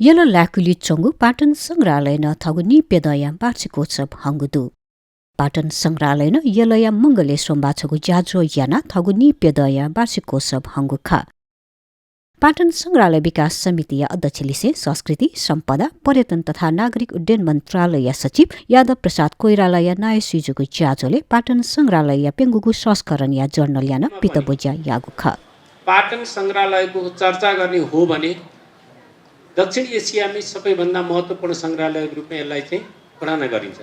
Yellow लाकुली चंगु पाटन संग्रहालय न थगुनी पेदया वार्षिकोत्सव हंगुदु पाटन संग्रहालय न यलया मंगले सोमबाछगु ज्याजो याना थगुनी पेदया वार्षिकोत्सव हंगुखा पाटन संग्रहालय विकास समिति अध्यक्षलिसे संस्कृति सम्पदा पर्यटन तथा नागरिक उड्डयन मन्त्रालय सचिव यादव प्रसाद कोइराला नाय सिजुगु ज्याजोले पाटन संग्रहालय पेंगुगु संस्करण या जर्नल याना पितबोज्या यागुखा पाटन संग्रहालयको चर्चा गर्ने हो भने दक्षिण एसियामै सबैभन्दा महत्त्वपूर्ण संग्रहालयको रूपमा यसलाई चाहिँ गणना गरिन्छ।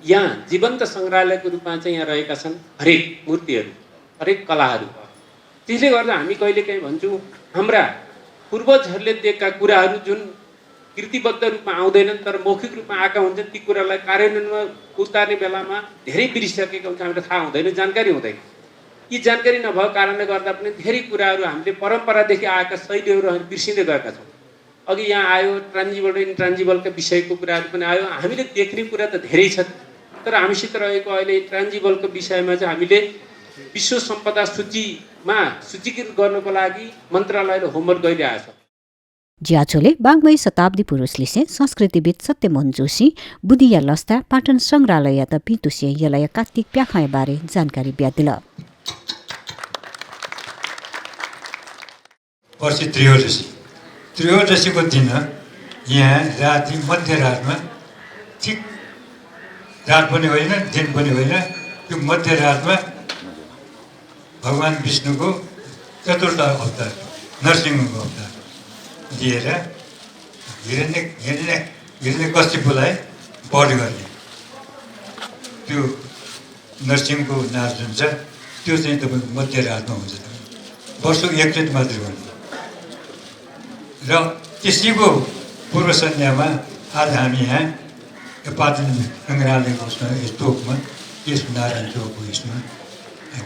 यहाँ जीवन्त संग्रहालयको रूपमा चाहिँ यहाँ रहेका छन् हरेक मूर्तिहरू, हरेक कलाहरू। त्यसले गर्दा हामी कहिलेकाहीँ भन्छौँ हाम्रा पूर्वजहरूले दिएका कुराहरू जुन कृतिबद्ध रूपमा आउँदैनन् तर मौखिक रूपमा आएका हुन्छन्, ती कुरालाई कार्यान्वयनमा उतार्ने बेलामा धेरै बिर्सिसकेका हुन्छ, हामीलाई थाहा हुँदैन, जानकारी हुँदैन। यी जानकारी नभएको कारणले गर्दा पनि धेरै कुराहरू हामीले परम्परादेखि आएका शैलीहरू बिर्सिँदै गएका छौँ। अघि यहाँ आयो ट्रान्जिबल र इन्ट्रान्जिबलका विषयको कुराहरू पनि आयो। हामीले देख्ने कुरा त धेरै छ, तर हामीसित रहेको अहिले ट्रान्जिबलको विषयमा चाहिँ हामीले विश्व सम्पदा सूचीमा सूचीकृत गर्नको लागि मन्त्रालयले होमवर्क गरिरहेछ। ज्याचोले बागमय शताब्दी पुरुषले संस्कृतिविद सत्यमोहन जोशी बुदिया लस्ता पाटन संग्रहालय त पितुसे यलय कार्तिक प्याखाय बारे जानकारी ब्यादिल। पर्सि त्रयोदशीको दिन यहाँ राति मध्यरातमा ठिक रात पनि होइन दिन पनि होइन, त्यो मध्यरातमा भगवान् विष्णुको चतुर्थ अवतार नरसिंहको अवतार लिएर हिरण्यकशिपुलाई वध गर्ने त्यो नरसिंहको नाच जुन छ त्यो चाहिँ तपाईँको मध्यरातमा हुन्छ। वर्षको एकचोटि मात्रै हुन्छ र त्यसैको पूर्व सन्ध्यामा आज हामी यहाँ पाटन सङ्ग्रहालयको उसमा चोकमा यस नारायण चोकको यसमा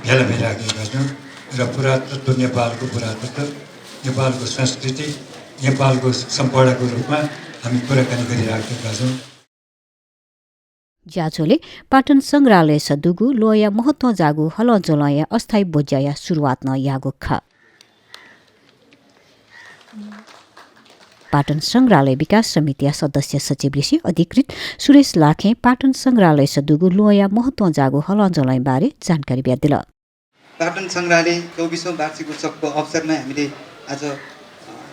भेला भइराखेका छौँ र पुरातत्व नेपालको पुरातत्व, नेपालको संस्कृति, नेपालको सम्पदाको रूपमा हामी कुराकानी गरिराखेका छौँ। ज्याचोले पाटन संग्रहालय सदुगु लोया महत्व जागु हल जलय अस्थायी बोज्याया सुरुवात न यागो खा पाटन संग्रहालय विकास समिति सदस्य सचिवले अधिकृत सुरेश लाखे पाटन संग्रहालय सदुगु लोया महत्व जागु हल जलय बारे जानकारी ब्यादिल। पाटन संग्रहालय 24औं वार्षिक उत्सवको अवसरमा हामीले आज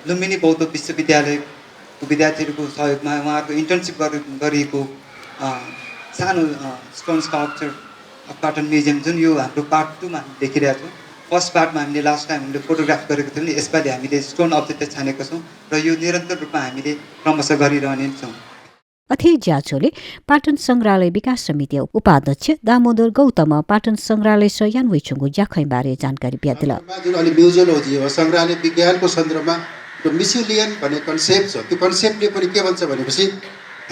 लुम्बिनी बौद्ध विश्वविद्यालयको विद्यार्थीहरूको सहयोगमा उहाँहरूको इन्टर्नसिप गरिएको सानो स्टोन स्कल्पचर पाटन म्युजियम जुन यो हाम्रो पार्ट 2 मा देखिरहेको छौँ। फर्स्ट पार्टमा हामीले लास्ट टाइम हामीले फोटोग्राफ गरेको थियौँ नि, यसपालि हामीले स्टोन अब्जेक्ट छानेको छौँ र यो निरन्तर रूपमा हामीले क्रमशः गरिरहने छौँ। अथे ज्याचोले पाटन संग्रहालय विकास समिति उपाध्यक्ष दामोदर गौतम पाटन संग्रहालय यान्वैचुङ्गु ज्याखै बारे जानकारी ब्यादिल। जुन अहिले म्युजियोलोजी हो, संग्रहालय विज्ञानको सन्दर्भमा मिसुलियन भन्ने कन्सेप्ट छ। त्यो कन्सेप्टले पनि के भन्छ भनेपछि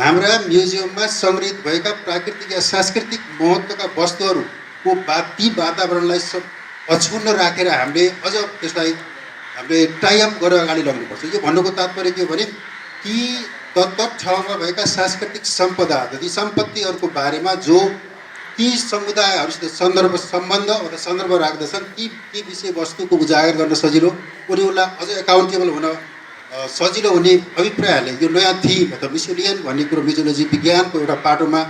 हाम्रा म्युजियममा सङ्ग्रहित भएका प्राकृतिक या सांस्कृतिक महत्त्वका वस्तुहरूको ती वातावरणलाई अक्षुण्ण राखेर हामीले अझ त्यसलाई हामीले टाइअप गरेर अगाडि लग्नुपर्छ। यो भन्नुको तात्पर्य के हो भने ती तत्त ठाउँमा भएका सांस्कृतिक सम्पदा, ती सम्पत्तिहरूको बारेमा जो ती समुदायहरूसित सम्बन्ध अथवा सन्दर्भ राख्दछन् ती विषयवस्तुको उजागर गर्न सजिलो, उनीहरूलाई अझ एकाउन्टेबल हुन सजिलो हुने अभिप्रायले यो नयाँ थिम अथवा मिसुलियन भन्ने कुरो मिजोलोजी विज्ञानको एउटा पाटोमा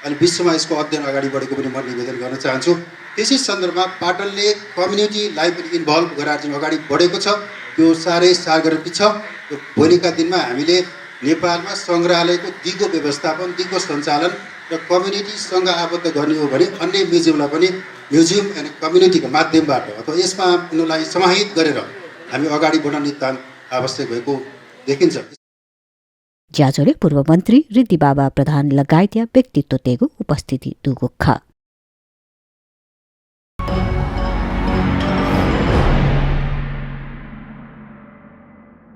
अहिले विश्वमा यसको अध्ययन अगाडि बढेको पनि म निवेदन गर्न चाहन्छु। त्यसै सन्दर्भमा पाटनले कम्युनिटीलाई पनि इन्भल्भ गराएर चाहिँ अगाडि बढेको छ। त्यो साह्रै सार्वजनिक छ। त्यो भोलिका दिनमा हामीले नेपालमा सङ्ग्रहालयको दिगो व्यवस्थापन, दिगो सञ्चालन र कम्युनिटीसँग आबद्ध गर्ने हो भने अन्य म्युजियमलाई पनि म्युजियम एन्ड कम्युनिटीको माध्यमबाट अथवा यसमा उनीहरूलाई समाहित गरेर हामी अगाडि बढाउने नितान्त आवश्यक भएको देखिन्छ। ज्याजोले पूर्व मन्त्री ऋद्धि बाबा प्रधान लगायत व्यक्तित्व तेगु उपस्थिति दुगो खा।